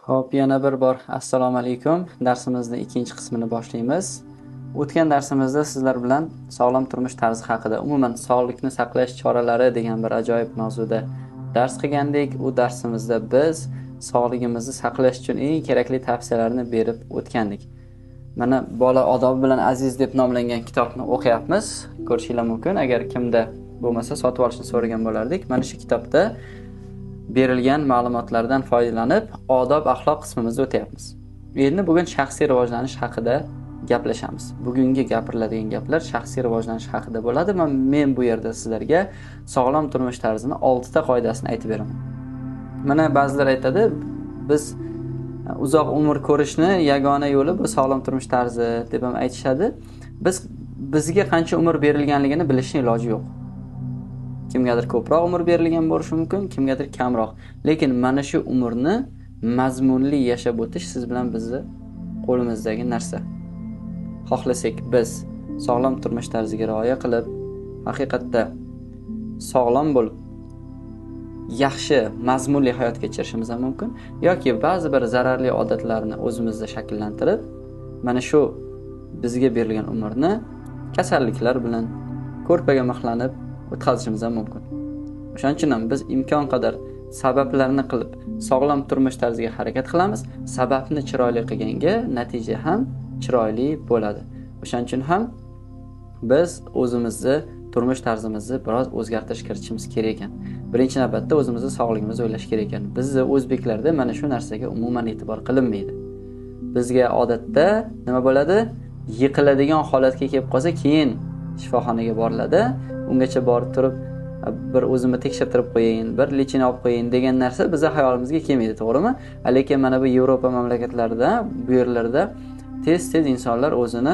Xo'p, yana bir bor assalomu alaykum. Darsimizni ikkinchi qismini boshlaymiz. O'tgan darsimizda sizlar bilan sog'lom turmush tarzi haqida, umuman sog'likni saqlash choralari degan bir ajoyib mavzuda dars qilgandik. U darsimizda biz sog'ligimizni saqlash uchun eng kerakli tavsiyalarni berib o'tgandik. Mana Bola odobi bilan aziz deb nomlangan kitobni o'qiyapmiz. Ko'rishinglar mumkin. Agar kimda bo'lmasa sotib olishni so'ragan bo'lardik. Mana shu kitobda berilgan ma'lumotlardan foydalanib odob axloq qismimizni o'tyapmiz. Endi bugun shaxsiy rivojlanish haqida gaplashamiz. Bugungi gapiriladigan gaplar shaxsiy rivojlanish haqida bo'ladi. Men bu yerda sizlarga sog'lom turmush tarzini 6 ta qoidasini aytib beraman. Mana ba'zilar aytadi, biz uzoq umr ko'rishni yagona yo'li bu sog'lom turmush tarzi deb ham aytishadi. Bizga qancha umr berilganligini bilishning iloji yo'q. Kimgadir ko'proq umr berilgan bo'lishi mumkin, kimgadir kamroq. Lekin mana shu umrni mazmunli yashab o'tish siz bilan bizni qo'limizdagi narsa. Xohlasak biz sog'lom turmush tarziga rioya qilib, haqiqatda sog'lom bo'lib, yaxshi, mazmunli hayot kechirishimiz ham mumkin yoki ba'zi bir zararli odatlarni o'zimizda shakllantirib, mana shu bizga berilgan umrni kasalliklar bilan ko'rpaga mixlanib o'tkazishimiz ham mumkin. O'shaning uchun ham biz imkon qadar sabablarni qilib sog'lom turmush tarziga harakat qilamiz. Sababni chiroyli qilganga natija ham chiroyli bo'ladi. O'shaning uchun ham biz o'zimizni turmush tarzimizni biroz o'zgartirish kiritishimiz kerak ekan. Birinchi navbatda o'zimizni sog'ligimizni o'ylash kerak ekan. Bizni o'zbeklarda mana shu narsaga umuman e'tibor qilinmaydi. Bizga odatda nima bo'ladi? Yiqiladigan holatga kelib qolsa, keyin shifoxonaga boriladi. Ungacha borib turib bir o'zimni tekshirtirib qo'yayin, bir lechina olib qo'yayin degan narsa bizning hayolimizga kelmaydi, to'g'rimi? Lekin mana bu Yevropa mamlakatlarida, bu yerlarda tez-tez insonlar o'zini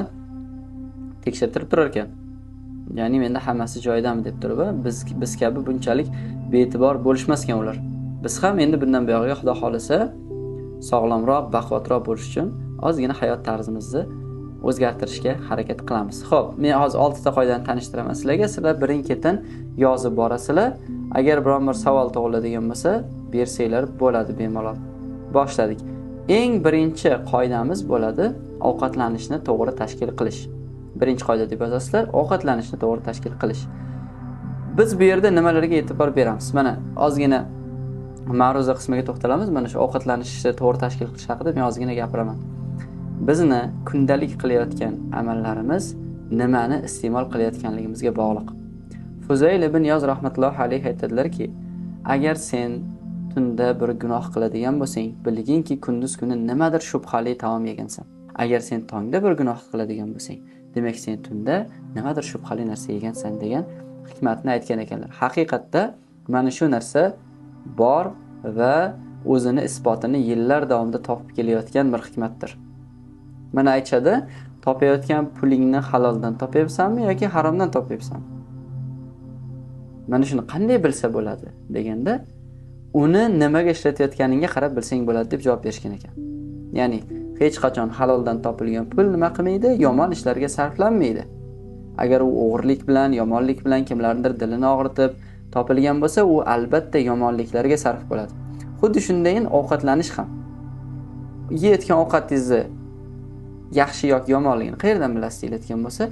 tekshirtirib turar ekan. Ya'ni menda hammasi joyidami deb turib, biz kabi bunchalik be'tibor bo'lishmas ekan ular. Biz ham endi bundan buyog'iga Xudo xolasa sog'lomroq, baquvvatroq bo'lish uchun ozgina hayot tarzimizni o'zgartirishga harakat qilamiz. Xo'p, men hozir 6 ta qoidani tanishtiraman sizlarga. Sizlar birin-ketin yozib borasizlar. Agar biron bir savol tug'iladigan bo'lsa, bersanglar bo'ladi bemalol. Boshladik. Eng birinchi qoidamiz bo'ladi ovqatlanishni to'g'ri tashkil qilish. Birinchi qoida deb yozasizlar, ovqatlanishni to'g'ri tashkil qilish. Biz bu yerda nimalarga e'tibor beramiz? Mana ozgina ma'ruza qismiga to'xtalamiz. Mana shu ovqatlanishni to'g'ri tashkil qilish haqida men ozgina gapiraman. Bizni kundalik qilayotgan amallarimiz nimani iste'mol qilayotganligimizga bog'liq. Fuzayl ibn Yoz rahmatullohi alayhi aytadilarki, agar sen tunda bir gunoh qiladigan bo'lsang, bilginki kunduz kuni nimadir shubhali taom yegansan. Agar sen tongda bir gunoh qiladigan bo'lsang, demak sen tunda nimadir shubhali narsa yegansan degan hikmatni aytgan ekanlar. Haqiqatda mana shu narsa bor va o'zini isbotini yillar davomida topib kelayotgan bir hikmatdir. Mana aytishadi, topayotgan pulingni haloldan topyapsanmi yoki haromdan topyapsanmi? Mana shuni qanday bilsa bo'ladi deganda, uni nimaga ishlatayotganingga qarab bilsang bo'ladi deb javob berishgan ekan. Ya'ni hech qachon haloldan topilgan pul nima qilmaydi? Yomon ishlarga sarflanmaydi. Agar u o'g'irlik bilan, yomonlik bilan kimlarnidir dilini og'ritib topilgan bo'lsa, u albatta yomonliklarga sarf bo'ladi. Xuddi shundayin ovqatlanish ham. Yeyotgan ovqatingizni yaxshi yoki yomonligini qayerdan bilasiz deyilayotgan bo'lsa,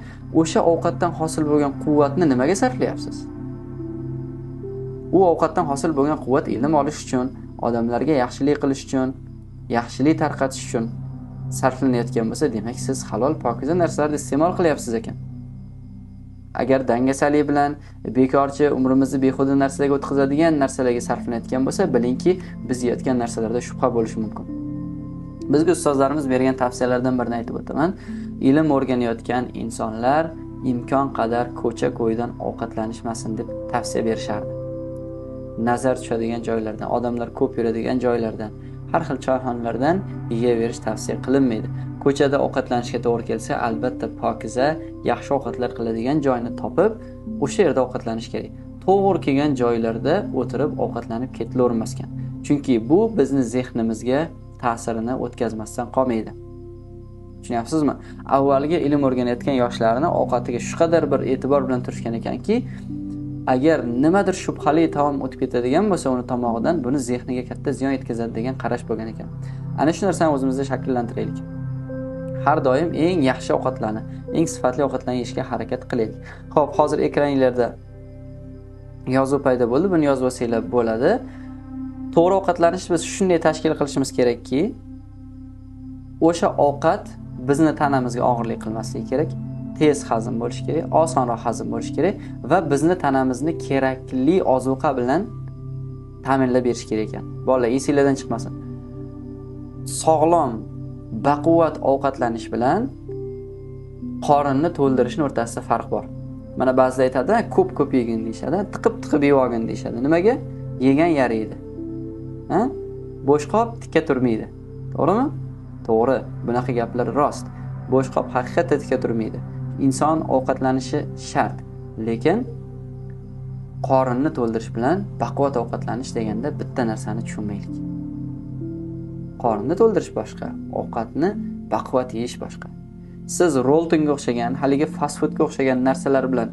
o'sha ovqatdan hosil bo'lgan quvvatni nimaga sarflayapsiz? U ovqatdan hosil bo'lgan quvvat ilm olish uchun, odamlarga yaxshilik qilish uchun, yaxshilik tarqatish uchun sarflanayotgan bo'lsa, demak siz halol, pokiza narsalarni iste'mol qilyapsiz ekan. Agar dangasalik bilan bekorchi umrimizni behuda narsalarga o'tkazadigan narsalarga sarflanayotgan bo'lsa, bilingki, biz yeyotgan narsalarda shubha bo'lishi mumkin. Bizga ustozlarimiz bergan tavsiyalardan birini aytib o'taman. Ilm o'rganayotgan insonlar imkon qadar ko'cha-ko'ydan ovqatlanishmasin deb tavsiya berishardi. Nazar tushadigan joylardan, odamlar ko'p yuradigan joylardan, har xil choyxonalardan yeyaverish tavsiya qilinmaydi. Ko'chada ovqatlanishga to'g'ri kelsa, albatta pokiza, yaxshi ovqatlar qiladigan joyni topib, o'sha yerda ovqatlanish kerak. To'g'ri kelgan joylarda o'tirib ovqatlanib ketilavermas ekan. Chunki bu bizni zehnimizga ta'sirini o'tkazmasdan qolmaydi. Tushunyapsizmi? Avvalgi ilm o'rganayotgan yoshlarni ovqatiga shu qadar bir e'tibor bilan turishgan ekanki, Agar nimadir shubhali taom o'tib ketadigan bo'lsa uni tomog'idan, buni zehniga katta ziyon yetkazadi degan qarash bo'lgan ekan. Ana shu narsani o'zimizda shakllantiraylik. Har doim eng yaxshi ovqatlarni, eng sifatli ovqatlarni yeyishga harakat qilaylik. Xo'p, hozir ekraninglarda yozuv paydo bo'ldi. Buni yozib olsanglar bo'ladi. To'g'ri ovqatlanishni biz shunday tashkil qilishimiz kerakki, o'sha ovqat bizni tanamizga og'irlik qilmasligi kerak, tez hazm bo'lishi kerak, osonroq hazm bo'lishi kerak va bizni tanamizni kerakli ozuqa bilan ta'minlab berish kerak ekan. Bolalar, esinglardan chiqmasin. Sog'lom, baquvvat ovqatlanish bilan qorinni to'ldirishning o'rtasida farq bor. Mana ba'zilar aytadi, ko'p-ko'p yegin deyishadi, tiqib-tiqib yeb olgin deyishadi. Nimaga? Yegan yaraydi. Ha? Bo'sh qop tikka turmaydi. To'g'rimi? To'g'ri. Bunaqa gaplar rost. Bo'sh qop haqiqatda tikka turmaydi. Inson ovqatlanishi shart, lekin qorinni to'ldirish bilan baquvvat ovqatlanish deganda bitta narsani tushunmaylik. Qorinni to'ldirish boshqa, ovqatni baquvvat yeyish boshqa. Siz roltonga o'xshagan, haligi fast foodga o'xshagan narsalar bilan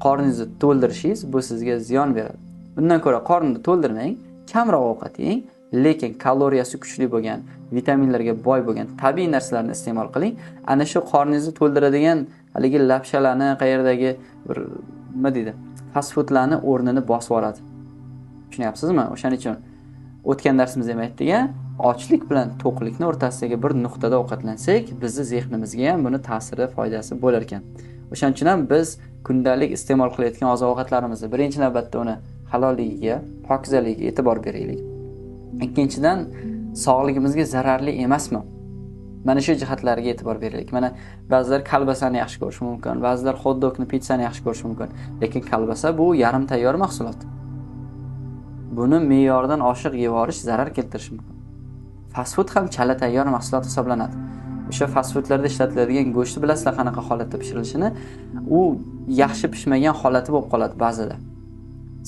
qorningizni to'ldirishingiz bu sizga ziyon beradi. Undan ko'ra qorinni to'ldirmang, kamroq ovqat yeng, lekin kaloriyasi kuchli bo'lgan, vitaminlarga boy bo'lgan tabiiy narsalarni iste'mol qiling. Ana shu qorningizni to'ldiradigan haligi lapshalarni, qayerdagi bir nima deydi, fast foodlarni o'rnini bosib yuboradi. Tushunyapsizmi? O'shaning uchun o'tgan darsimizda ham aytdik, ochlik bilan to'qlikning o'rtasidagi bir nuqtada ovqatlansak, bizni zehnimizga ham buni ta'siri, foydasi bo'lar ekan. O'shaning uchun ham biz kundalik iste'mol qilayotgan oziq-ovqatlarimizni birinchi navbatda uni halolligiga, pokizaligiga e'tibor beraylik. Ikkinchidan, sog'ligimizga zararli emasmi? Mana shu jihatlarga e'tibor beraylik. Mana ba'zilar kalbasani yaxshi ko'rishi mumkin, ba'zilar xot-dogni, pitssani yaxshi ko'rishi mumkin, lekin kalbasa bu yarim tayyor mahsulot. Buni me'yordan oshiq yeb yuborish zarar keltirishi mumkin. Fast food ham chala tayyor mahsulot hisoblanadi. O'sha fast foodlarda ishlatiladigan go'shtni bilasizlar qanaqa holatda pishirilishini, u yaxshi pishmagan holati bo'lib qoladi ba'zida.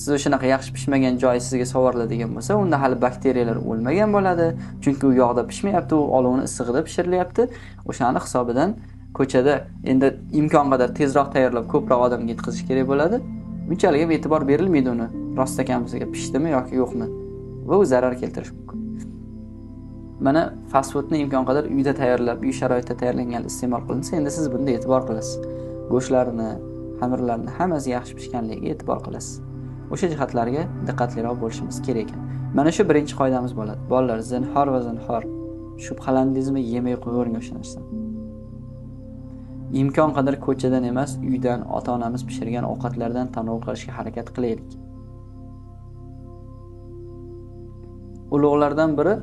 Siz o'shanaqa yaxshi pishmagan joyi sizga sovuriladigan bo'lsa, unda hali bakteriyalar o'lmagan bo'ladi, chunki u yog'da pishmayapti, u olovni issig'ida pishirilyapti. O'shani hisobidan ko'chada endi imkon qadar tezroq tayyorlab ko'proq odamga yetkazish kerak bo'ladi. Bunchalik ham e'tibor berilmaydi uni rostdakamisiga pishdimi yoki yo'qmi va u zarar keltirishi mumkin. Mana fast foodni imkon qadar uyda tayyorlab, uy sharoitida tayyorlangan iste'mol qilinsa, endi siz bunda e'tibor qilasiz. Go'shtlarni, xamirlarni hammasi yaxshi pishganligiga e'tibor qilasiz. O'sha jihatlarga diqqatliroq bo'lishimiz kerak ekan. Mana shu birinchi qoidamiz bo'ladi. Bolalar, zinhor va zinhor, shubhalandingizmi, yemay qo'yavering o'sha narsani. Imkon qadar ko'chadan emas, uydan, ota-onamiz pishirgan ovqatlardan tanovul qilishga harakat qilaylik. Ulug'lardan biri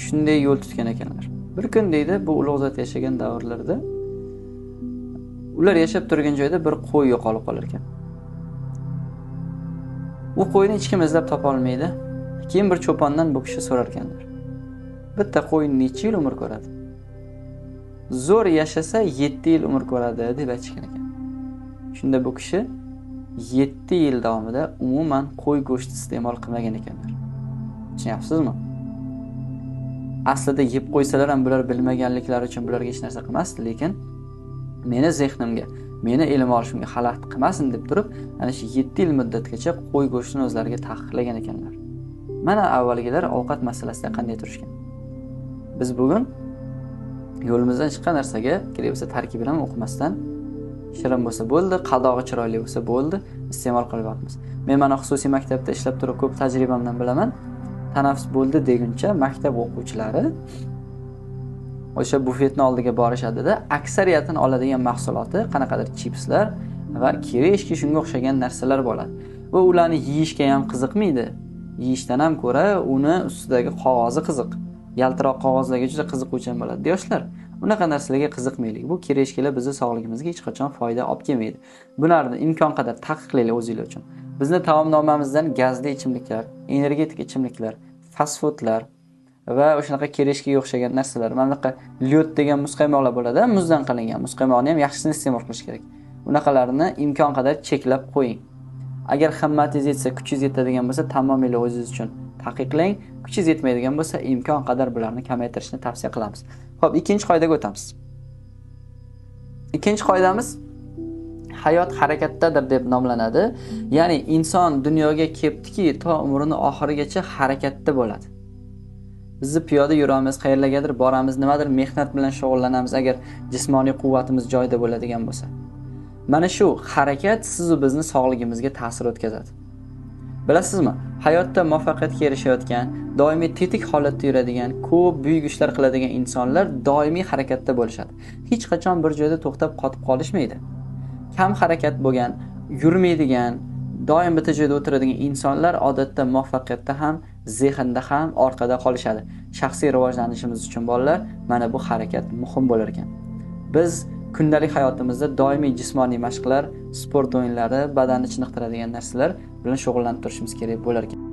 shunday yo'l tutgan ekanlar. Bir kun deydi, bu ulug' zot yashagan davrlarda ular yashab turgan joyda bir qo'y yo'qolib qolar ekan. U qo'yni hech kim izlab topa olmaydi. Keyin bir cho'pondan bu kishi so'rar ekanlar. Bitta qo'y necha yil umr ko'radi? Zo'r yashasa 7 yil umr ko'radi deb aytishgan ekan. Shunda bu kishi 7 yil davomida umuman qo'y go'shti iste'mol qilmagan ekanlar. Tushunyapsizmi? Aslida yeb qo'ysalar ham bular bilmaganliklari uchun bularga hech narsa qilmasdi, lekin meni zehnimga, meni ilm olishimga xalaqit qilmasin deb turib, ana shu 7 yil muddatgacha qo'y go'shtini o'zlariga taqiqlagan ekanlar. Mana avvalgilar ovqat masalasida qanday turishgan. Biz bugun yo'limizdan chiqqan narsaga kerak bo'lsa tarkibini ham o'qimasdan, shirin bo'lsa bo'ldi, qadog'i chiroyli bo'lsa bo'ldi, iste'mol qilyapmiz. Men mana xususiy maktabda ishlab turib ko'p tajribamdan bilaman. Tanaffus bo'ldi deguncha maktab o'quvchilari o'sha bufetni oldiga borishadida, aksariyatini oladigan mahsuloti qanaqadir chipslar va kirishki shunga o'xshagan narsalar bo'ladi. Va ularni yeyishga ham qiziqmaydi. Yeyishdan ham ko'ra uni ustidagi qog'ozi qiziq. Yaltiroq qog'ozlarga juda qiziquvchan bo'ladi yoshlar. Unaqa narsalarga qiziqmaylik. Bu kirishkilar bizni sog'ligimizga hech qachon foyda olib kelmaydi. Bularni imkon qadar taqiqlaylik o'zinglar uchun. Bizni taomnomamizdan gazli ichimliklar, energetik ichimliklar, fast foodlar va o'shanaqa kirishkiga o'xshagan narsalar, mana bunaqa lyod degan muzqaymoqlar bo'ladi, muzdan qilingan muzqaymoqni ham yaxshisini iste'mol qilish kerak. Unaqalarni imkon qadar cheklab qo'ying. Agar himmatingiz yetsa, kuchingiz yetadigan bo'lsa, tamomila o'zingiz uchun taqiqlang. Kuchingiz yetmaydigan bo'lsa, imkon qadar bularni kamaytirishni tavsiya qilamiz. Xo'p, ikkinchi qoidaga o'tamiz. Ikkinchi qoidamiz Hayot harakatdadir deb nomlanadi. Ya'ni inson dunyoga kelibdiki, to umrini oxirigacha harakatda bo'ladi. Bizni piyoda yuramiz, qayerlargadir boramiz, nimadir mehnat bilan shug'ullanamiz agar jismoniy quvvatimiz joyida bo'ladigan bo'lsa. Mana shu harakat siz va bizni sog'ligimizga ta'sir o'tkazadi. Bilasizmi, hayotda muvaffaqiyatga erishayotgan, doimiy tetik holatda yuradigan, ko'p buyuk ishlar qiladigan insonlar doimiy harakatda bo'lishadi. Hech qachon bir joyda to'xtab qotib qolishmaydi. Kam harakat bo'lgan, yurmaydigan, doim bitta joyda o'tiradigan insonlar odatda muvaffaqiyatda ham, zehnda ham orqada qolishadi. Shaxsiy rivojlanishimiz uchun bolalar, mana bu harakat muhim bo'lar ekan. Biz kundalik hayotimizda doimiy jismoniy mashqlar, sport o'yinlari, badanni chiniqtiradigan narsalar bilan shug'ullanib turishimiz kerak bo'lar ekan.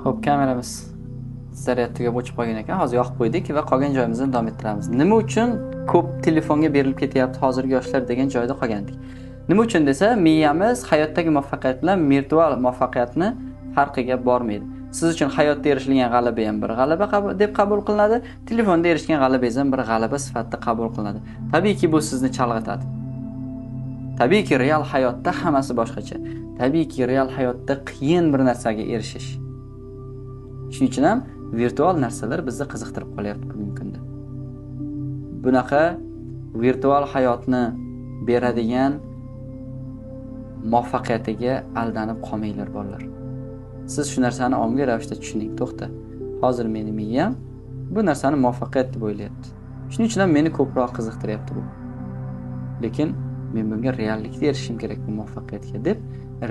Xo'p, kameramiz zaryad tugab o'chib qolgan ekan. Hozir yoqib qo'ydik va qolgan joyimizni davom ettiramiz. Nima uchun ko'p telefonga berilib ketyapti hozirgi yoshlar degan joyda qolgandik. Nima uchun desa, miyamiz hayotdagi muvaffaqiyat bilan virtual muvaffaqiyatni farqiga bormaydi. Siz uchun hayotda erishilgan g'alaba ham bir g'alaba deb qabul qilinadi, telefonda erishgan g'alabangiz ham bir g'alaba sifatida qabul qilinadi. Tabiiyki bu sizni chalg'itadi. Tabiiyki real hayotda hammasi boshqacha. Tabiiyki real hayotda qiyin bir narsaga erishish. Shuning uchun ham virtual narsalar bizni qiziqtirib qolyapti bugungi kunda. Bunaqa virtual hayotni beradigan muvaffaqiyatiga aldanib qolmanglar bolalar. Siz shu narsani ongli ravishda tushuning. To'xta. Hozir meni miyam bu narsani muvaffaqiyat deb o'ylayapti. Shuning uchun ham meni ko'proq qiziqtiryapti bu. Lekin men bunga reallikda erishishim kerak bu muvaffaqiyatga deb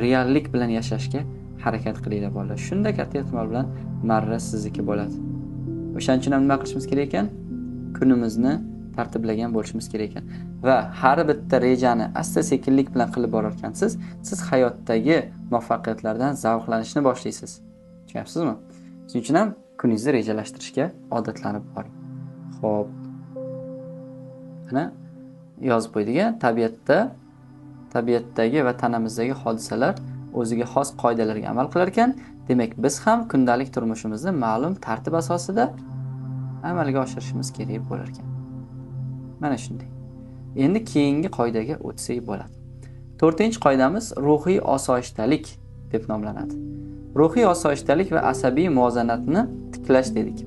reallik bilan yashashga harakat qilinglar bolalar. Shunda katta ehtimol bilan marra sizniki bo'ladi. O'shaning uchun ham nima qilishimiz kerak ekan? Kunimizni tartiblagan bo'lishimiz kerak ekan. Va har bitta rejani asta-sekinlik bilan qilib borar ekansiz, siz hayotdagi muvaffaqiyatlardan zavqlanishni boshlaysiz. Tushunyapsizmi? Shuning uchun ham kuningizni rejalashtirishga odatlanib boring. Xo'p. Mana yozib qo'ydik, tabiatdagi va tanamizdagi hodisalar o'ziga xos qoidalarga amal qilar ekan, demak biz ham kundalik turmushimizni ma'lum tartib asosida amalga oshirishimiz kerak bo'lar ekan. Mana shunday. Endi keyingi qoidaga o'tsak bo'ladi. 4-qoidamiz ruhiy osoyishtalik deb nomlanadi. Ruhiy osoyishtalik va asabiy muvozanatni tiklash dedik.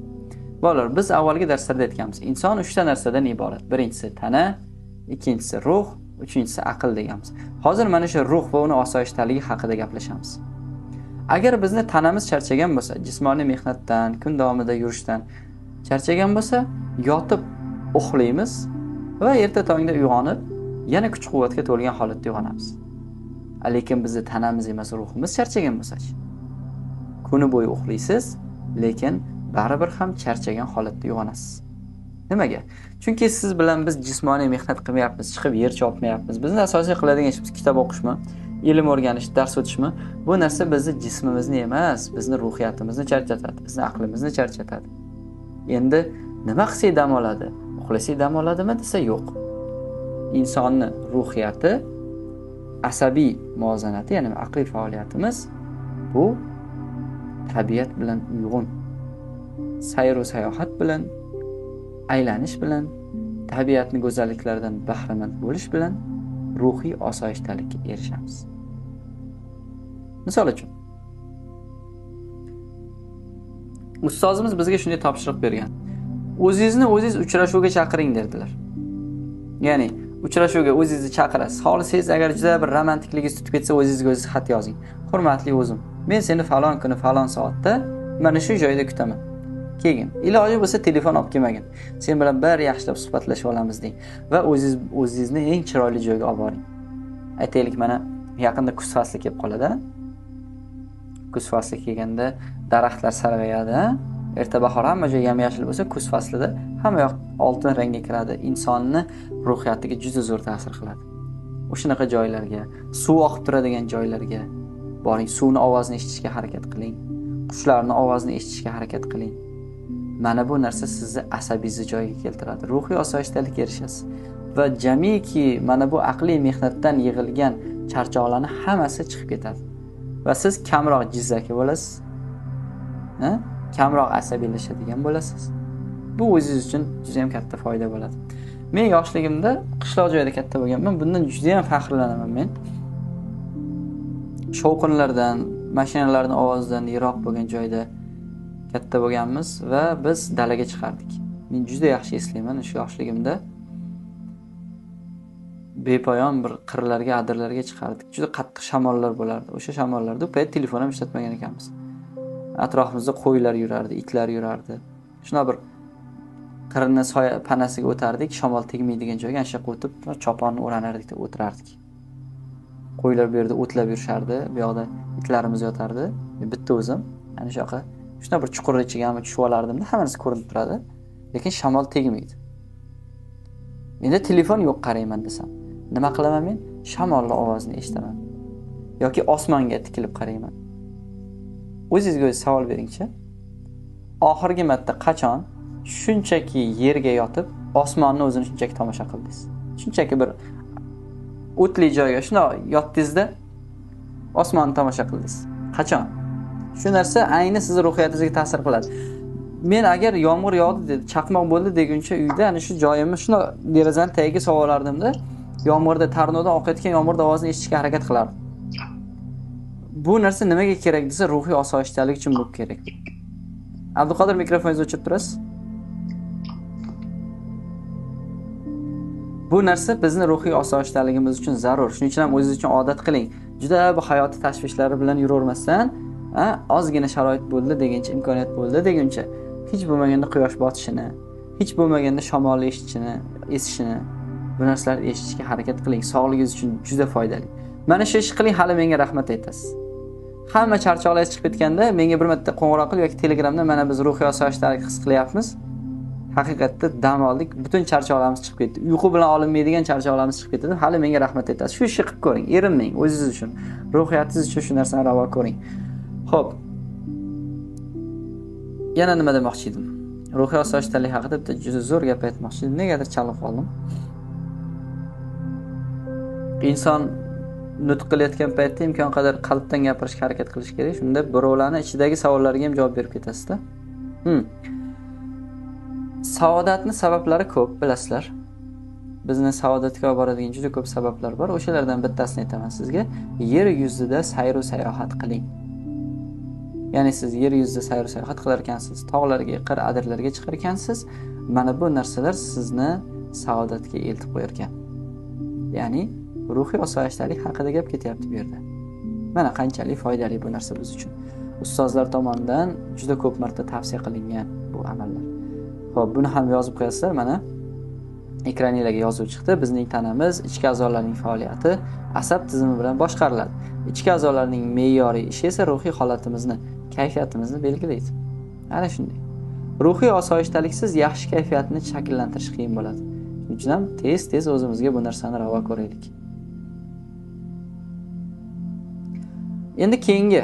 Bolalar, biz avvalgi darslarda aytganmiz, inson 3 ta narsadan iborat. Birinchisi tana, ikkinchisi ruh, uchinchisi aql deganmiz. Hozir mana shu ruh va uni osoyishtaligi haqida gaplashamiz. Agar bizni tanamiz charchagan bo'lsa, jismoniy mehnatdan, kun davomida yurishdan charchagan bo'lsa, yotib uxlaymiz va erta tongda uyg'onib, yana kuch-quvvatga to'lgan holatda uyg'onamiz. Lekin bizni tanamiz emas, ruhimiz charchagan bo'lsa-chi? Kuni bo'yi uxlaysiz, lekin baribir ham charchagan holatda uyg'onasiz. Nimaga? Chunki siz bilan biz jismoniy mehnat qilmayapmiz, chiqib yer chopmayapmiz. Bizni asosiy qiladigan ishimiz kitob o'qishmi, ilm o'rganish, dars o'tishmi? Bu narsa bizni jismimizni emas, bizni ruhiyatimizni charchatadi, bizni aqlimizni charchatadi. Endi nima qilsak dam oladi? Uxlasak dam oladimi desa, yo'q. Insonni ruhiyati, asabiy muvozanati, ya'ni aqliy faoliyatimiz bu tabiat bilan uyg'un. Sayr va sayohat bilan, aylanish bilan, tabiatning go'zalliklaridan bahramand bo'lish bilan ruhiy osoyishtalikka erishamiz. Misol uchun, ustozimiz bizga shunday topshiriq bergan. O'zingizni o'zingiz uchrashuvga chaqiring derdilar. Ya'ni uchrashuvga o'zingizni chaqirasiz. Xohlasangiz agar juda bir romantikligingiz tutib ketsa, o'zingizga o'zingiz xat yozing. Hurmatli o'zim, men seni falon kuni falon soatda mana shu joyda kutaman. Kelgin. Iloji bo'lsa telefon olib kelmagin. Sen bilan bir yaxshilab suhbatlashib olamiz deng va o'zingizni eng chiroyli joyga olib boring. Aytaylik, mana yaqinda kuz fasli kelib qoladi. Kuz fasli kelganda daraxtlar sarg'ayadi. Erta bahor hamma joy yam-yashil bo'lsa, kuz faslida hamma yoq oltin rangga kiradi. Insonni ruhiyatiga juda zo'r ta'sir qiladi. O'shanaqa joylarga, suv oqib turadigan joylarga boring, suvni ovozini eshitishga harakat qiling. Qushlarning ovozini eshitishga harakat qiling. Mana bu narsa sizni asabingizni joyiga keltiradi. Ruhiy osoyishtalikka erishasiz. Va jamiki mana bu aqliy mehnatdan yig'ilgan charchoqlarning hammasi chiqib ketadi. Va siz kamroq jizzaki bo'lasiz. Kamroq asabiylashadigan bo'lasiz. Bu o'zingiz uchun juda ham katta foyda bo'ladi. Men yoshligimda qishloq joyda katta bo'lganman. Bundan juda ham faxrlanaman men. Shovqinlardan, mashinalarning ovozidan yiroq bo'lgan joyda katta bo'lganmiz va biz dalaga chiqardik. Men juda yaxshi eslayman o'sha yoshligimda bepoyon bir qirlarga, adirlarga chiqardik. Juda qattiq shamollar bo'lardi. O'sha shamollarda u payt telefon ham ishlatmagan ekanmiz. Atrofimizda qo'ylar yurardi, itlar yurardi. Shuna bir qirni soya panasiga o'tardik, shamol tegmaydigan joyga ana shu yoqqa o'tib, choponni o'ranardik, o'tirardik. Qo'ylar bu yerda o'tlab yurishardi, bu yoqda itlarimiz yotardi. Men bitta o'zim ana shu yoqqa shuna bir chuqur ichiga ham tushib olardimda, hammasi ko'rinib turadi, lekin shamol tegmaydi. Menda telefon yo'q, qarayman desam, nima qilaman men? Shamolning ovozini eshitaman yoki osmonga tikilib qarayman. O'zingizga o'zingiz savol beringchi. Oxirgi marta qachon shunchaki yerga yotib, osmonni o'zini shunchaki tomosha qildingiz? Shunchaki bir o'tli joyga shundoq yotdingizda osmonni tomosha qildingiz. Qachon? Shu narsa ayni sizni ruhiyatingizga ta'sir qiladi. Men agar yomg'ir yog'di dedi, chaqmoq bo'ldi deguncha uyda ana shu joyimni shundoq derazaning tagiga solib olardimda, yomg'irda tarnovdan oqayotgan yomg'ir ovozini eshitishga harakat qilardim. Bu narsa nimaga kerak desa, ruhiy osoyishtalik uchun bu kerak. Abduqodir, mikrofoningizni o'chirib turasiz. Bu narsa bizni ruhiy osoyishtaligimiz uchun zarur. Shuning uchun ham o'zingiz uchun odat qiling. Juda bu hayoti tashvishlari bilan yuravermasdan, ozgina sharoit bo'ldi deguncha, imkoniyat bo'ldi deguncha, hech bo'lmaganda quyosh botishini, hech bo'lmaganda shamol eshitishini, esishini, bu narsalarni eshitishga harakat qiling. Sog'ligingiz uchun juda foydali. Mana shu ishni qiling, hali menga rahmat aytasiz. Hamma charchoqlaringiz chiqib ketganda menga bir marta qo'ng'iroq qilib yoki Telegramda mana biz ruhiy osoyishtalik his qilyapmiz. Haqiqatda dam oldik, butun charchoqlarimiz chiqib ketdi. Uyqu bilan olinmaydigan charchoqlarimiz chiqib ketdi. Hali menga rahmat aytasiz. Shu ishni qilib ko'ring, erinmang, o'zingiz uchun, ruhiyatingiz uchun shu narsani ravo ko'ring. Xo'p. Yana nima demoqchi edim? Ruhiy osoyishtalik haqida bitta juda zo'r gap aytmoqchi edim. Negadir chalg'ib qoldim. Inson nutq qilayotgan paytda imkon qadar qalbdan gapirishga harakat qilish kerak. Shunda birovlarning ichidagi savollarga ham javob berib ketasizda. Saodatning sabablari ko'p, bilasizlar. Bizni saodatga olib boradigan juda ko'p sabablar bor. O'shalardan bittasini aytaman sizga. Yer yuzida sayr va sayohat qiling. Ya'ni siz yer yuzida sayr va sayohat qilar ekansiz, tog'larga, qir adirlarga chiqar ekansiz, mana bu narsalar sizni saodatga eltib qo'yar ekan. Ya'ni ruhiy osoyishtalik haqida gap ketyapti bu yerda. Mana qanchalik foydali bu narsa biz uchun. Ustozlar tomonidan juda ko'p marta tavsiya qilingan bu amallar. Xo'p, buni ham yozib qo'yasizlar. Mana ekraningizga yozuv chiqdi. Bizning tanamiz ichki a'zolarning faoliyati asab tizimi bilan boshqariladi. Ichki a'zolarning me'yoriy ishi esa ruhiy holatimizni, kayfiyatimizni belgilaydi. Ana shunday. Ruhiy osoyishtaliksiz yaxshi kayfiyatni shakllantirish qiyin bo'ladi. Shuning uchun ham tez-tez o'zimizga bu narsani ravo ko'raylik. Endi keyingi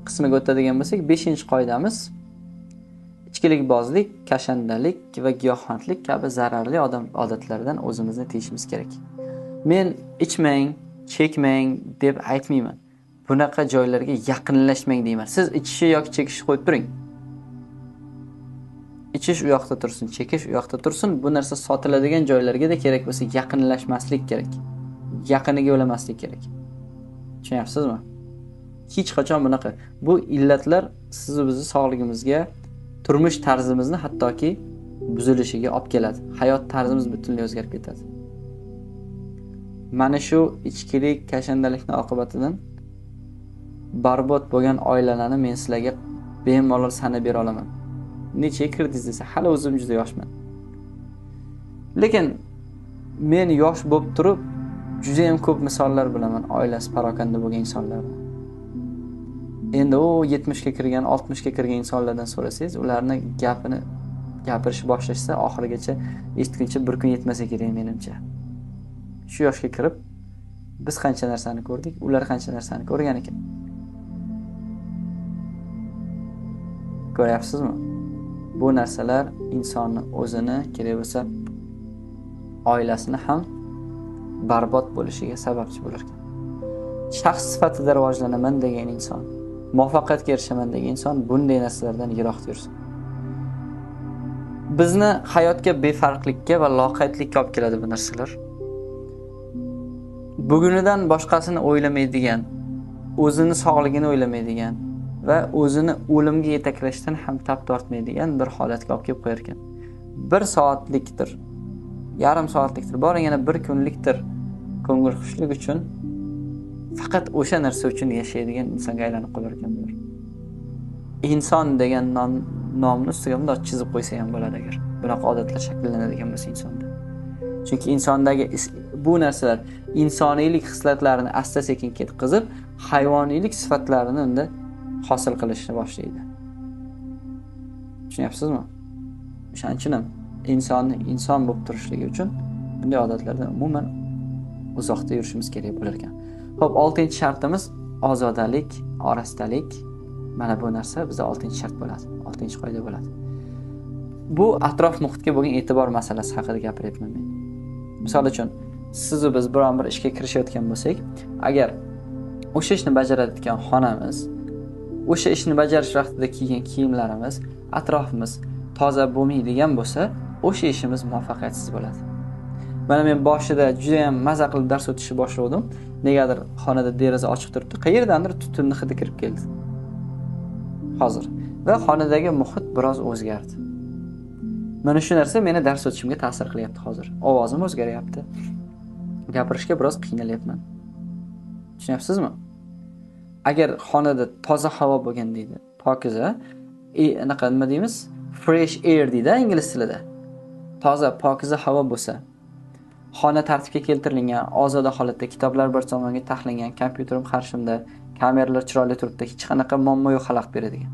qismiga o'tadigan bo'lsak, 5-qoidamiz ichkilikbozlik, kashandalik va giyohvandlik kabi zararli odatlardan o'zimizni tiyishimiz kerak. Men ichmang, chekmang deb aytmayman. Bunaqa joylarga yaqinlashmang deyman. Siz ichishi yoki chekishni qo'yib turing. Ichish u yoqda tursin, chekish u yoqda tursin. Bu narsa sotiladigan joylarga da kerak bo'lsa yaqinlashmaslik kerak. Yaqiniga yo'lamaslik kerak. Tushunyapsizmi? Hech qachon bunaqa. Bu illatlar sizni bizni sog'ligimizga, turmush tarzimizni hattoki buzilishiga olib keladi. Hayot tarzimiz butunlay o'zgarib ketadi. Mana shu ichkilik, kashandalikning oqibatidan barbod bo'lgan oilalarni men sizlarga bemalol sanab bera olaman. Necha kirdingiz desa, hali o'zim juda yoshman. Lekin men yosh bo'lib turib, juda ham ko'p misollar bilaman oilasi parokanda bo'lgan insonlarni. Endi u 70 ga kirgan, 60 ga kirgan insonlardan so'rasangiz, ularni gapini gapirishni boshlashsa, oxirigacha eshitguncha bir kun yetmasa kerak menimcha. Shu yoshga kirib biz qancha narsani ko'rdik, ular qancha narsani ko'rgan ekan. Ko'ryapsizmi? Bu narsalar insonni o'zini, kerak bo'lsa oilasini ham barbod bo'lishiga sababchi bo'lar ekan. Shaxs sifatida rivojlanaman degan inson, muvaffaqiyatga erishaman degan inson bunday narsalardan yiroq yursin. Bizni hayotga befarqlikka va loqaydlikka olib keladi bu narsalar. Bugunidan boshqasini o'ylamaydigan, o'zini sog'ligini o'ylamaydigan va o'zini o'limga yetaklashdan ham tap tortmaydigan bir holatga olib kelib qo'yar ekan. Bir soatlikdir, yarim soatlikdir, boring yana bir kunlikdir ko'ngil xushlik uchun faqat o'sha narsa uchun yashaydigan insonga aylanib qolar ekan bular. Inson degan nomni ustiga bundoq chizib qo'ysa ham bo'ladi agar bunaqa odatlar shakllanadigan bo'lsa insonda. Chunki insondagi bu narsalar insoniylik xislatlarini asta-sekin ketqizib, hayvoniylik sifatlarini unda hosil qilishni boshlaydi. Tushunyapsizmi? O'shaning uchun ham insonni inson bo'lib turishligi uchun bunday odatlardan umuman uzoqda yurishimiz kerak bo'lar ekan. Xo'p, 6-shartimiz ozodalik, orastalik. Mana bu narsa bizda 6-shart bo'ladi, 6-qoida bo'ladi. Bu atrof muhitga bo'lgan e'tibor masalasi haqida gapiryapman men. Misol uchun, siz va biz biron bir ishga kirishayotgan bo'lsak, agar o'sha ishni bajarayotgan xonamiz, o'sha ishni bajarish vaqtida kiygan kiyimlarimiz, atrofimiz toza bo'lmaydigan bo'lsa, o'sha ishimiz muvaffaqiyatsiz bo'ladi. Mana men boshida juda ham maza qilib dars o'tishni boshladim. Negadir xonada deraza ochiq turibdi. Qayerdandir tutunni hidi kirib keldi. Hozir va xonadagi muhit biroz o'zgardi. Mana shu narsa meni dars o'tishimga ta'sir qilyapti hozir. Ovozim o'zgaryapti. Gapirishga biroz qiynalyapman. Tushunyapsizmi? Agar xonada toza havo bo'lgan deydi, pokiza, anaqa nima deymiz? Fresh air deydi ingliz tilida. Toza, pokiza havo bo'lsa, xona tartibga keltirilgan, ozoda holatda, kitoblar bir tomonga taxlangan, kompyuterim qarshimda, kameralar chiroyli turibdi, hech qanaqa muammo yo'q xalaqit beradigan.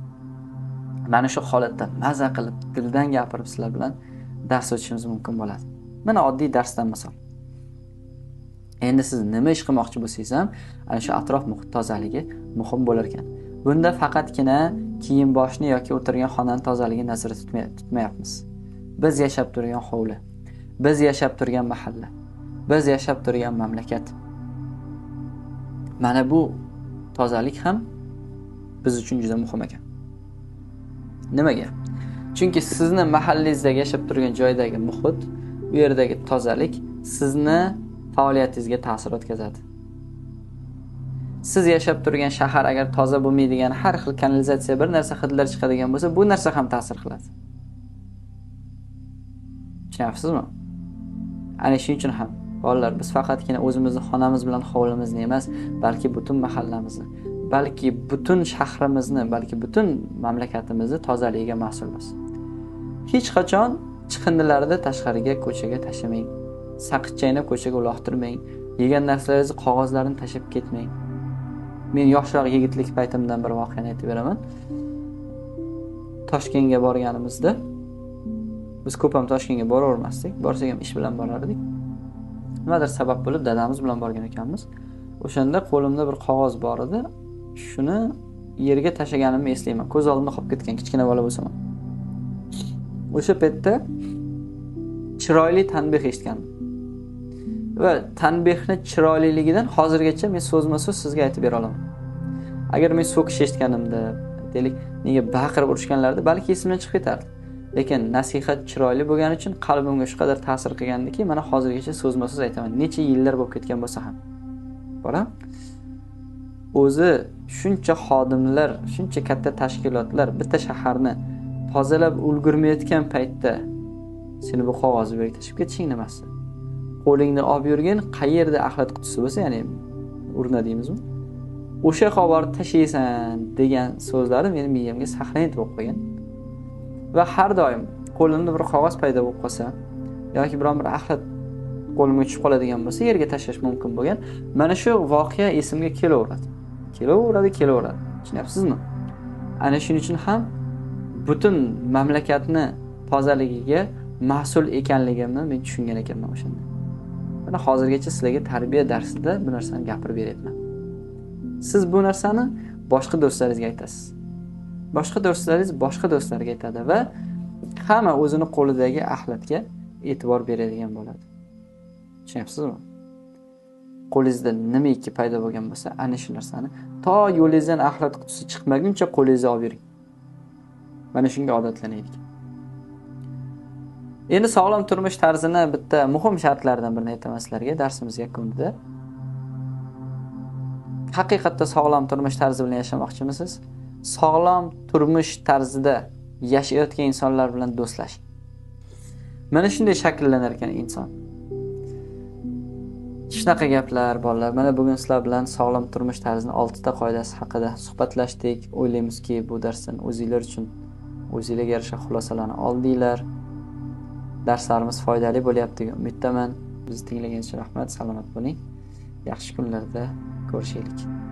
Mana shu holatda maza qilib, dildan gapirib sizlar bilan dars o'tishimiz mumkin bo'ladi. Mana oddiy darsdan misol. Endi siz nima ish qilmoqchi bo'lsangiz ham, ana shu atrof muhit tozaligi muhim bo'lar ekan. Bunda faqatgina kiyim boshni yoki o'tirgan xonaning tozaligini nazarda tutmayapmiz. Biz yashab turgan hovli, biz yashab turgan mahalla, biz yashab turgan mamlakat. Mana bu tozalik ham biz uchun juda muhim ekan. Nimaga? Chunki sizni mahallangizdagi yashab turgan joydagi muhit, u yerdagi tozalik sizni faoliyatingizga ta'sir o'tkazadi. Siz yashab turgan shahar agar toza bo'lmaydigan, har xil kanalizatsiya, bir narsa hidlar chiqadigan bo'lsa, bu narsa ham ta'sir qiladi. Tushunyapsizmi? Ana shuning uchun ham bolalar, biz faqatgina o'zimizni xonamiz bilan hovlimizni emas, balki butun mahallamizni, balki butun shahrimizni, balki butun mamlakatimizni tozaligiga mas'ulmiz. Hech qachon chiqindilarni tashqariga, ko'chaga tashlamang. Saqich chaynab ko'chaga uloqtirmang. Yegan narsalaringizni qog'ozlarini tashlab ketmang. Men yoshroq yigitlik paytimdan bir voqeani aytib beraman. Toshkentga borganimizda biz ko'p ham Toshkentga boravermasdik, borsak ham ish bilan borardik. Nimadir sabab bo'lib dadamiz bilan borgan ekanmiz. O'shanda qo'limda bir qog'oz bor edi. Shuni yerga tashlaganimni eslayman. Ko'z oldimda qolib ketgan, kichkina bola bo'lsam. O'sha paytda chiroyli tanbeh eshitgandim. Va tanbehni chiroyliligidan hozirgacha men so'zma-so'z sizga aytib bera olaman. Agar men so'kish eshitganimda, aytaylik, nega baqirib urishganlarida balki esimdan chiqib ketardi. Lekin nasihat chiroyli bo'lgani uchun qalbimga shu qadar ta'sir qilgandiki, mana hozirgacha so'zma-so'z aytaman. Necha yillar bo'lib ketgan bo'lsa ham. Bolam, o'zi shuncha xodimlar, shuncha katta tashkilotlar bitta shaharni tozalab ulgurmayotgan paytda seni bu qog'ozni bu yerga tashlab ketishing nimasi? Qo'lingni olib yurgin, qayerda axlat qutisi bo'lsa, ya'ni urna deymizmi? O'sha yoqqa borib tashlaysan degan so'zlari meni miyamga saqlanib bo'lib qolgan. Va har doim qo'limda bir qog'oz paydo bo'lib qolsa yoki biron bir axlat qo'limga tushib qoladigan bo'lsa, yerga tashlash mumkin bo'lgan. Mana shu voqea esimga kelaveradi. Kelaveradi, kelaveradi. Tushunyapsizmi? Ana shuning uchun ham butun mamlakatni tozaligiga mas'ul ekanligimni men tushungan ekanman o'shanda. Mana hozirgacha sizlarga tarbiya darsida bu narsani gapirib beryapman. Siz bu narsani boshqa do'stlaringizga aytasiz. Boshqa do'stlaringiz boshqa do'stlariga aytadi va hamma o'zini qo'lidagi axlatga e'tibor beradigan bo'ladi. Tushunyapsizmi? Qo'lingizda nimaiki paydo bo'lgan bo'lsa, ana shu narsani to yo'lingizdan axlat qutisi chiqmaguncha qo'lingizga olib yuring. Mana shunga odatlanaylik. Endi sog'lom turmush tarzini bitta muhim shartlaridan birini aytaman sizlarga darsimiz yakunida. Haqiqatda sog'lom turmush tarzi bilan yashamoqchimisiz? Sog'lom turmush tarzida yashayotgan insonlar bilan do'stlashing. Mana shunday shakllanar ekan inson. Shunaqa gaplar bolalar. Mana bugun sizlar bilan sog'lom turmush tarzining 6 ta qoidasi haqida suhbatlashdik. O'ylaymizki, bu darsdan o'zinglar uchun o'zingizlarga yarasha xulosalarni oldinglar. Darslarimiz foydali bo'lyapti degan umiddaman. Bizni tinglaganingiz uchun rahmat, salomat bo'ling. Yaxshi kunlarda ko'rishaylik.